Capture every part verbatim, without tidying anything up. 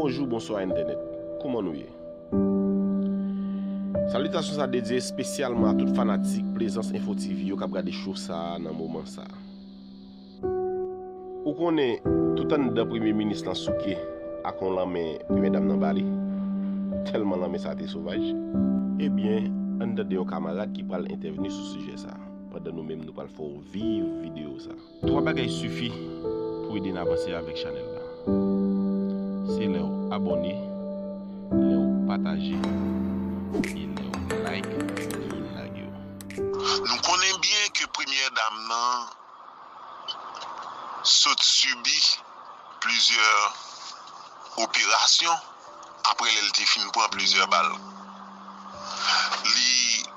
Bonjou, bonswa entènèt. Kouman nou ye? Salitasyon sa dedye espesyalman a tout fanatik Plaisance Info T V yo k ap gade show sa a nan moman sa a. Ou konnen, tout anndan premye minis lan souke ak yon lanmen premyè dam nan ba li, tèlman lanmen sa a te sovaj. Ebyen, ann tande yon kamarad ki pral entèvni sou sijè sa a, pandan nou menm nou pral fè w viv videyo sa a. Twa bagay sifi pou ede n avanse avèk chanèl la. Se lè w abòne, lè w pataje, e lè w like videyo n lage yo. Nou konnen byen ke premyè dam nan sot sibi plizyè operasyon apre lè l te fin pran plizyè bal. Li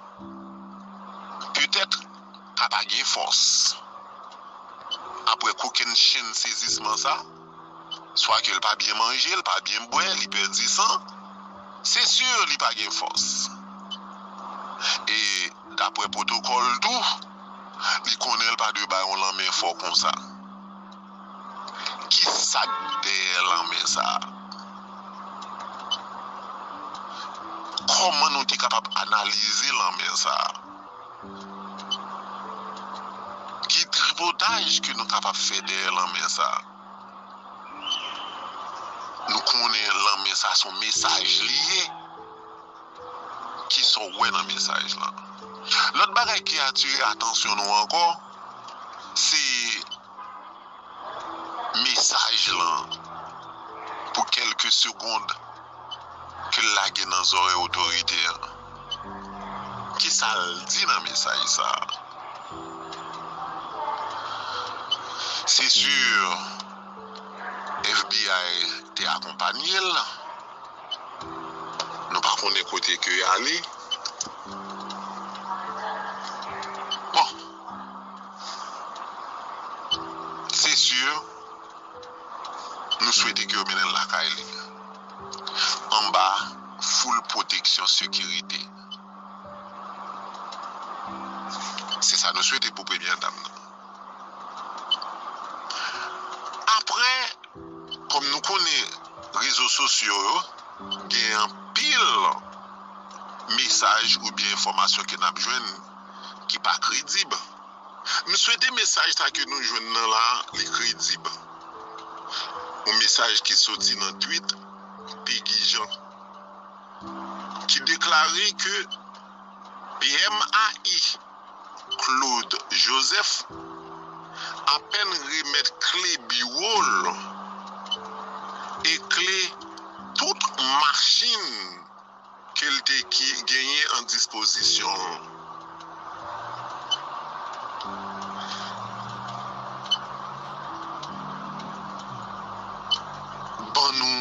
petèt ka pa gen fòs. Apre kokenn chenn sezisman sa, swa ke l pa byen manje, l pa byen bwè, li pèdi san, se si li pa gen fòs. E daprè pwotokòl tou, li konnen l pa dwe bay yon lanmen fò konsa. Kisa k dèyè lanmen sa a? Kòman nou te kapab analize lanmen sa a? Ki tripotaj ke nou kapab fè dèyè lanmen sa a? Nou konnen lanmen sa a se yon mesaj li ye. Kisa w wè nan mesaj lan? Lòt bagay ki atire atansyon nou ankò, se mesaj lan pou kèlke segond ke l lage nan zòrèy otorite an. Kisa l di nan mesaj sa a? Se si F B I te akonpanye l. Nou pa konnen kote ke y ale. Bon, se si, nou swete ke yo mennen l lakay li, anba full pwoteksyon sekirite. Se sa nou swete pou premyè dam nan. Apre, kòm nou konnen rezo sosyo yo, gen anpil mesaj oubyen enfòmasyon ke n ap jwenn ki pa kredib. M swete mesaj sa ke nou jwenn nan la, li kredib. Yon mesaj ki soti nan tweet Peggy Jean, ki deklare ke P M A I Claude Joseph apèn remèt kle biwo l e kle tout machin ke l te ki genyen an dispozisyon l. Ban nou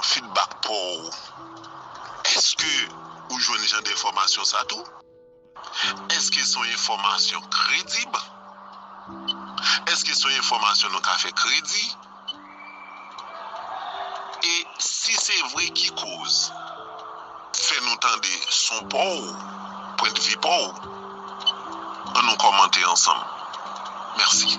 feedback pa w. Èske ou jwenn jan enfòmasyon sa tou? Èske se yon enfòmasyon kredib? Èske se yon enfòmasyon nou ka fè kredi? E si se vre, ki koz? Fè nou tande son pa w, pwendvi pa w. An nou kòmante ansanm. Mèsi.